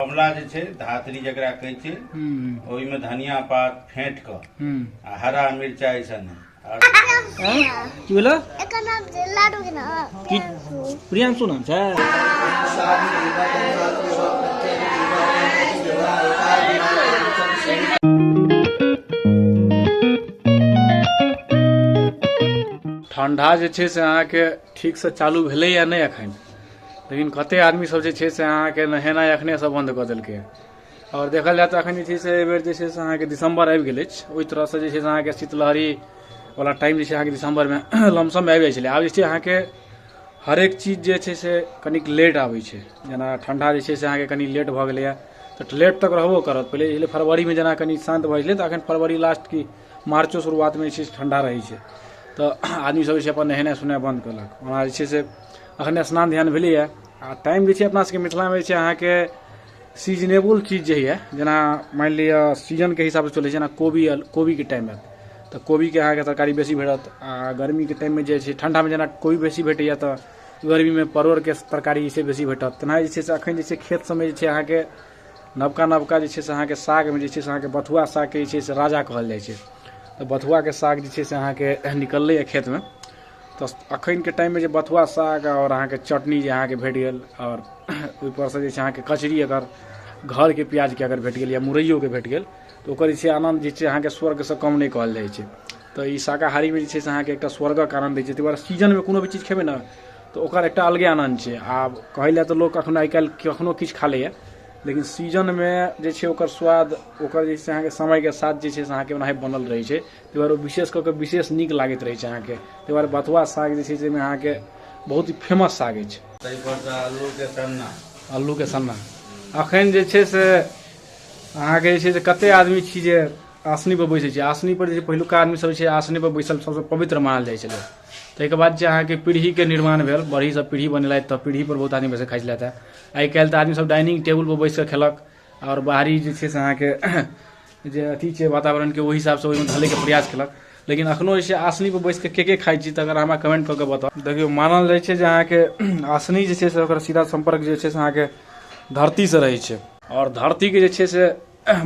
आमला जे छै, धात्री जकरा कहै छै, ओहिमे धनिया पात फेंट कऽ आ हरा मिरचाइ सने। की भेलो? एकर नाम छै लाडू के नाम। की? प्रियांशु नाम छै। ठंडा जे छै से अहाँके ठीकसँ चालू भेलैए नहि एखन, लेकिन कते आदमी सब जे छै से अहाँके नहेनाइ एखनेसँ बन्द कऽ देलकै। आओर देखल जाय तऽ एखन जे छै से एहिबेर जे छै से अहाँके दिसम्बर आबि गेल अछि। ओहि तरहसँ जे छै से अहाँके शीतलहरी वला टाइम जे छै अहाँके दिसम्बरमे लमसममे आबि जाइ छलै। आब जे छै अहाँके हरेक चीज जे छै से कनिक लेट आबै छै। जेना ठण्डा जे छै से अहाँके कनि लेट भऽ गेलैए, तऽ लेट तक रहबो करत। पहिले जे छलै फरवरीमे जेना कनि शान्त भऽ जाइ छलै, तऽ एखन फरवरी लास्ट की मार्चो शुरुआतमे जे छै से ठण्डा रहै छै, तऽ आदमी सब जे छै अपन नहेनाइ सोनेनाइ बन्द केलक। ओना जे छै से एखन स्नान ध्यान भेलैए। आ टाइम जे छै अपना सबके मिथिलामे जे छै अहाँके सीजनेबल चीज जे होइए, जेना मानि लिअ सीजनके हिसाबसँ चलै छै। जेना कोबी आयल, कोबीके टाइम आयल तऽ कोबीके अहाँके तरकारी बेसी भेटत। आ गर्मीके टाइममे जे छै, ठण्डामे जेना कोबी बेसी भेटैए, तऽ गर्मीमे परोड़के तरकारी जे छै बेसी भेटत। तेना जे छै से एखन जे छै खेत सबमे जे छै अहाँके नवका नवका जे छै से अहाँके सागमे जे छै से अहाँके बथुआ सागके जे छै से राजा कहल जाइ छै। तऽ बथुआके साग जे छै से अहाँके निकललैए खेतमे। तऽ अखनके टाइममे जे बथुआ साग आओर अहाँके चटनी जे अहाँके भेट गेल, आओर ओहिपरसँ जे छै अहाँके कचरी अगर घरके प्याजके अगर भेट गेल या मुरैयोके भेट गेल, तऽ ओकर जे छै आनन्द जे छै अहाँके स्वर्गसँ कम नहि कहल जाइ छै। तऽ ई शाकाहारीमे जे छै से अहाँके एकटा स्वर्गक आनन्द दै छै। ताहि दुआरे सीजनमे कोनो भी चीज खेबै ने तऽ ओकर एकटा अलगे आनन्द छै। आब कहै लए तऽ लोक एखन आइ काल्हि कखनो किछु खा लैए, लेकिन सीजनमे जे छै ओकर स्वाद, ओकर जे छै से अहाँके समयके साथ जे छै से अहाँके ओनाही बनल रहै छै। ताहि दुआरे ओ विशेष कऽ कऽ विशेष नीक लागैत रहै छै अहाँके। ताहि दुआरे बथुआ साग जे छै से अहाँके बहुत ही फेमस साग अछि। ताहिपर आलूके सन्ना। आलूके सन्ना अखन जे छै से अहाँके जे छै से कते आदमी छी जे आसनी पर बैसै छै। आसनी पर जे छै पहिलुका आदमी सब जे छै आसनी पर बैसल सबसँ पवित्र मानल जाइ छलै। ताहिके बाद जे अहाँके पीढ़ीके निर्माण भेल, बड़ही सब पीढ़ी बनेलथि, तऽ पीढ़ी पर बहुत आदमी बैस कऽ खाइ छलथि। हेँ आइ काल्हि तऽ आदमी सब डाइनिंग टेबुल पर बैस कऽ खेलक, आओर बाहरी जे छै से अहाँके जे अथी छै वातावरणके ओहि हिसाबसँ ओहिमे ढलैके प्रयास केलक। लेकिन एखनो जे छै आसनी पर बैस कऽ के के खाइ छी, तकर हमरा कमेंट कऽ के बताउ। देखियौ, मानल जाइ छै जे अहाँके आसनी जे छै से ओकर सीधा सम्पर्क जे छै से अहाँके धरतीसँ रहै छै, आओर धरतीके जे छै से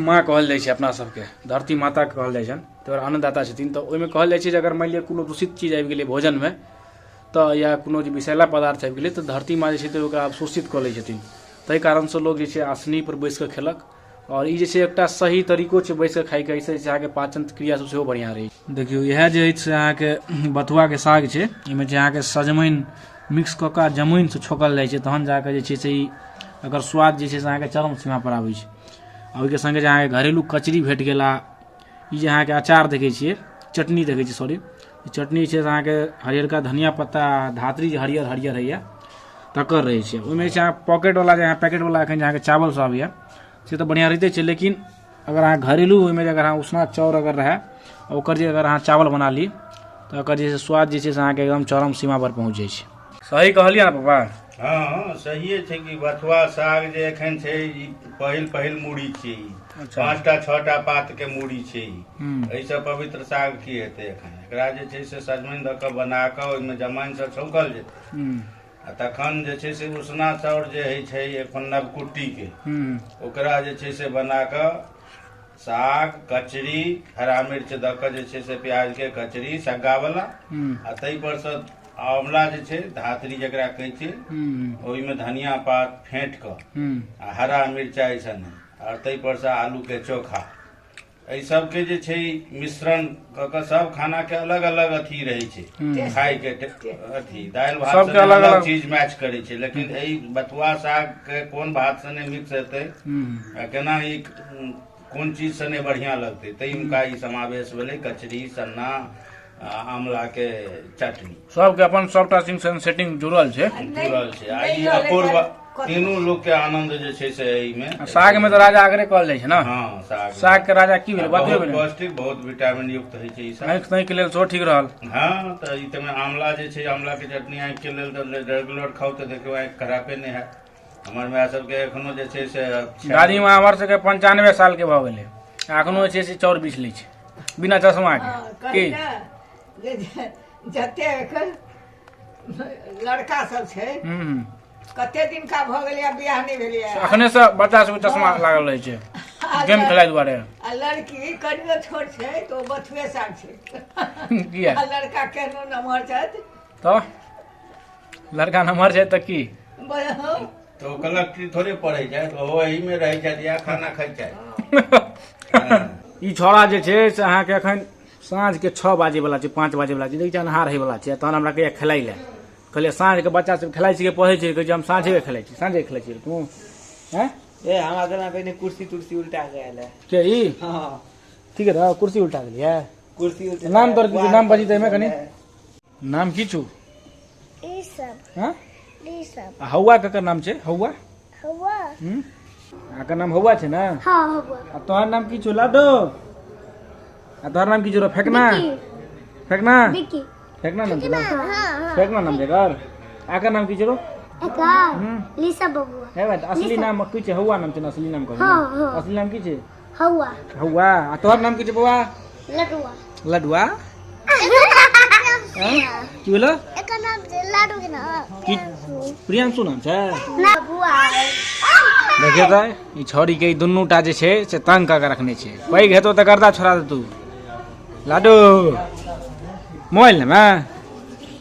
माँ कहल जाइ छै, अपना सबके धरती माता कहल जाइ छनि, तऽ अन्नदाता छथिन। तऽ ओहिमे कहल जाइ छै जे अगर मानि लिअ कोनो दूषित चीज आबि गेलै भोजनमे तऽ, या कोनो जे विषैला पदार्थ आबि गेलै, तऽ धरती माँ जे छै तऽ ओकरा अवशोषित कऽ लै छथिन। ताहि कारणसँ लोक जे छै आसनी पर बैस कऽ खेलक। आओर ई जे छै एकटा सही तरीको छै बैस कऽ खाइके। एहिसँ जे छै अहाँके पाचन क्रिया सब सेहो बढ़िआँ रहै छै। देखियौ, इएह जे अछि से अहाँके बथुआके साग छै। एहिमे छै अहाँके सजमनि मिक्स कऽ कऽ जमैनसँ छौंकल जाइ छै, तहन जाकऽ जे छै से ई एकर स्वाद जे छै से अहाँके चरम सीमा पर आबै छै। आ ओहिके सङ्गे जे अहाँके घरेलू कचरी भेट गेल, आ ई जे अहाँके अचार देखै छियै, चटनी देखै छियै, सॉरी, चटनी छै से अहाँके हरियरका धनिया पत्ता, धात्री जे हरियर हरियर होइए तकर रहै छै। ओहिमे छै अहाँ पॉकेटवला जे अहाँ पैकेटवला एखन जे अहाँके चावल सब आबैए से तऽ बढ़िआँ रहिते छै, लेकिन अगर अहाँ घरेलू ओहिमे जे अगर अहाँ उसना चाउर अगर रहए, ओकर जे अगर अहाँ चावल बना ली, तऽ ओकर जे छै स्वाद जे छै से अहाँके एकदम चरम सीमा पर पहुँच जाइ छै। सही कहलियै ने पापा? हँ, सहिए छै कि बथुआ साग जे एखन छै ई पहिल पहिल मूड़ी छै ई। 5टा 6टा पात के मूड़ी छै ई। एहिसँ पवित्र साग की हेतै एखन? एकरा जे छै से सजमनि दऽ कऽ बना कऽ ओहिमे जमाइन सब छौंकल जेतै, आ तखन जे छै से उसना चाउर जे होइ छै एखन नवकुट्टी के, ओकरा जे छै से बना कऽ साग कचरी हरा मिर्च दऽ कऽ जे छै से प्याज के कचरी सग्गा वाला, आ ताहि पर से आंवला जे छै धात्री जकरा कहै छै, ओहिमे धनिया पात फेंट कऽ आ हरा मिरचाइ सने, आओर ताहि पर से आलू के चोखा, एहि सबके जे छै मिश्रण कऽ कऽ सब खाना के अलग अलग अथी रहै छै खाय के अथी। दालि भात सबके सने अलग अलग अलग चीज मैच करै छै, लेकिन एहि बथुआ साग के कोन भात सने मिक्स हेतै आ केना ई कोन चीज सने बढ़िआँ लगतै, ताहिमे ई समावेश भेलै कचरी सन्ना आ आमला के चटनी। सबके अपन सबटा सिंग सेटिंग जुड़ल छै। जुड़ल छै। आ ई अपूर्व तीनू लोक के आनंद जे छै से एहिमे। साग में तऽ राजा अगरे कहल जाइ छै ने? हँ, साग। साग के राजा की भेलै? बतबे बहुत भेलै। पौष्टिक, बहुत विटामिन युक्त होइ छै ई सब। आँखि ताँखि के लेल सेहो ठीक रहल। हँ, तऽ ई तमे आमला जे छै, आमला के चटनी आँखि के लेल तऽ रेगुलर खाउ तऽ देखियौ आँखि खराबे नहि हैत। हमर माय सबके एखनो जे छै से दादी माँ हमर सबके 95 साल के भऽ गेलै, एखनो जे छै से चाउर बीछ लै छै बिना चश्मा के। की जे जतेक लड़का सब छै कते दिनका भऽ गेलै बियाह नहि भेलैया। अखने से बच्चा सबके चश्मा लागल रहै छै गेम खेलाय दुआरे। आ लड़की कनियो छोट छै तऽ ओ बथुए साग छै। किया? आ लड़का केहनो नमहर छथि। तऽ लड़का नमहर छै तऽ की? तऽ ओ कलेक्ट्री थोड़े पढ़ै छै, तऽ ओ एहिमे रहै छथि, इएह खाना खाइ छथि। ई छौड़ा जे छै से अहाँके एखन साँझके 6 बाजेवला छै, 5 बाजेवला छै, देखै छियै अन्हार होइवला छै, तहन हमरा कहैया खेलाइ लए। कहलियै साँझके बच्चा सब खेलाइ छिकै, पढ़ै छै, कहै छै हम साँझेके खेलाइ छी, साँझेके खेलाइ छी तू हैं? ए हमरा जना पहिने कुर्सी तुर्सी उल्टा के आयल है। के ई? हाँ। ठीक है, कुर्सी उल्टा गेलियै। कुर्सी उल्टा। नाम तोर की छौ? नाम बजी एहिमे कनि। नाम की छौ? ई सब। हाँ? ई सब। आ हौआ ककर नाम छै? हौआ? हौआ। अहाँके नाम हौआ छै ने? हाँ, हौआ। आ तोहर नाम की छौ लाडो? आ तोहर नाम की छौ रे? फेकना? फेकना? बिक्की। फेकना नाम छै ना? हाँ, हाँ। फेकना नाम छै एकर। आकर नाम की छै रो? एकर लिसा बबुआ। हे बात, असली नाम की छै? हौआ नाम छै ने, असली नाम कहू। हाँ, हाँ। असली नाम की छै? हौआ। हौआ। आ तोहर नाम की छै बौआ? लडुआ। लडुआ? की भेलो? एकर नाम छै लाडू के ना। की? प्रियांशु नाम छै? ना बुआ। देखियौ तऽ ई छौड़ी के ई दुनू टा जे छै से तंग कऽ के रखने छै। पैघ हेतौ तऽ गर्दा छोड़ा देतौ। लाडू मोबाइल लेबै?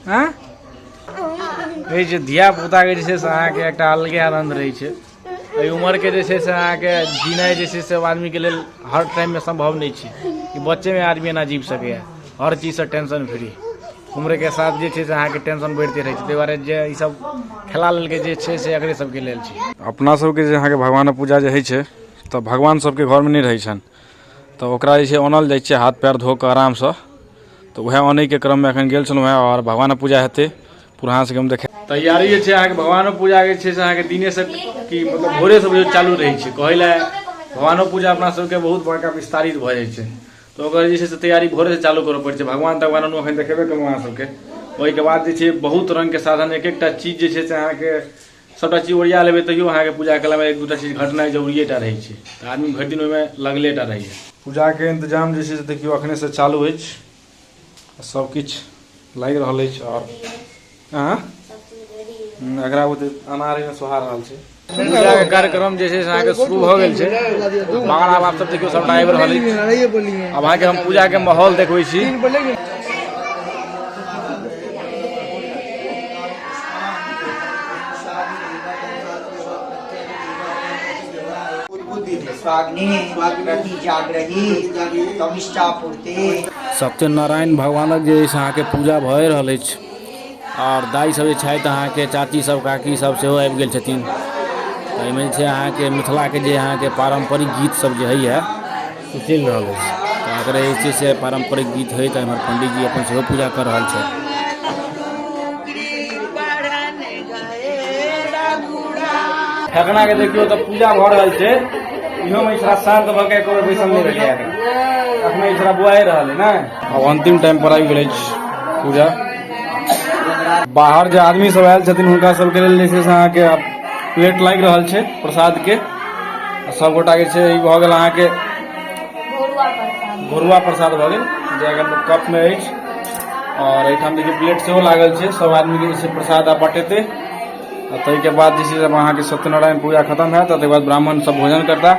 हँ? एहि जे धिया पुताके जे छै से अहाँके एकटा अलगे आनन्द रहै छै। एहि उमरके जे छै से अहाँके जीनाइ जे छै से आदमीके लेल हर टाइममे सम्भव नहि छै कि बच्चेमे आदमी एना जीव सकैए, हर चीजसँ टेंशन फ्री। उम्रके साथ जे छै से अहाँके टेंशन बढ़िते रहै छै, ताहि दुआरे जे ईसब खेला लेलकै जे छै से एकरे सबके लेल छै। अपना सबके जे अहाँके भगवानक पूजा जे होइ छै तऽ भगवान सबके घरमे नहि रहै छनि, तऽ ओकरा जे छै आनल जाइ छै हाथ पैर धो कऽ आरामसँ। तऽ उएह आनैके क्रममे एखन गेल छलहुँ हेँ आओर भगवानक पूजा हेतै पूरा अहाँ सबके हम देखे। तैयारी जे छै अहाँके भगवानो पूजाके छै से अहाँके दिनेसँ की मतलब भोरेसँ बुझियौ चालू रहै छै। कहै लए भगवानो पूजा अपना सबके बहुत बड़का विस्तारित भऽ जाइ छै, तऽ ओकर जे छै से तैयारी भोरेसँ चालू करऽ पड़ै छै। भगवान तगवान एखन देखेबे केलहुँ अहाँ सबके। ओहिके बाद जे छै बहुत रङ्गके साधन, एक एकटा चीज जे छै से अहाँके सबटा चीज ओरिया लेबै तैयो अहाँके पूजा कयलामे एक दूटा चीज घटनाइ जरूरिए टा रहै छै, तऽ आदमी भरि दिन ओहिमे लगले टा रहैए। पूजाके इंतजाम जे छै से देखियौ अखनेसँ चालू अछि, सब किछु लागि रहल अछि। आओर एकरा बुते अनार एहिमे सोहा रहल छै। पूजाके कार्यक्रम जे छै से अहाँके शुरू भऽ गेल छै। बाबा बाप सब देखियौ सबटा आबि रहल अछि। आब अहाँके हम पूजाके माहौल देखबै छी। सत्यनारायण भगवानक जे अछि अहाँके पूजा भए रहल अछि। आओर दाइ सब जे छथि अहाँके, चाची सब काकी सब सेहो आबि गेल छथिन। एहिमे जे छै अहाँके मिथिलाके जे अहाँके पारम्परिक गीत सब जे होइए से चलि रहल अछि। तऽ एकरे जे छै से पारम्परिक गीत होइत एम्हर पंडीजी अपन सेहो पूजा कऽ रहल छथि। फेकना के देखियौ तऽ पूजा भऽ रहल छै, इहोमे ई शान्त भऽ के एको बेर बैसल नहि भेलै। अखने ई छोड़ा बुआए रहल है ने। आब अंतिम टाइम पर आबि गेल अछि पूजा। बाहर जे आदमी सब आयल छथिन हुनका सबके लेल जे छै से अहाँके आब प्लेट लागि रहल छै प्रसाद के। आ सब गोटा के छै ई भऽ गेल अहाँके घोरुआ प्रसाद भऽ गेल जे अगर कप मे अछि। और एहिठाम देखियौ प्लेट सेहो लागल छै, सब आदमी के जे छै प्रसाद आब बटेतै। आ ताहिके बाद जे छै से अहाँके सत्यनारायण पूजा खतम हैत, ताहिके बाद ब्राह्मण सब भोजन करता।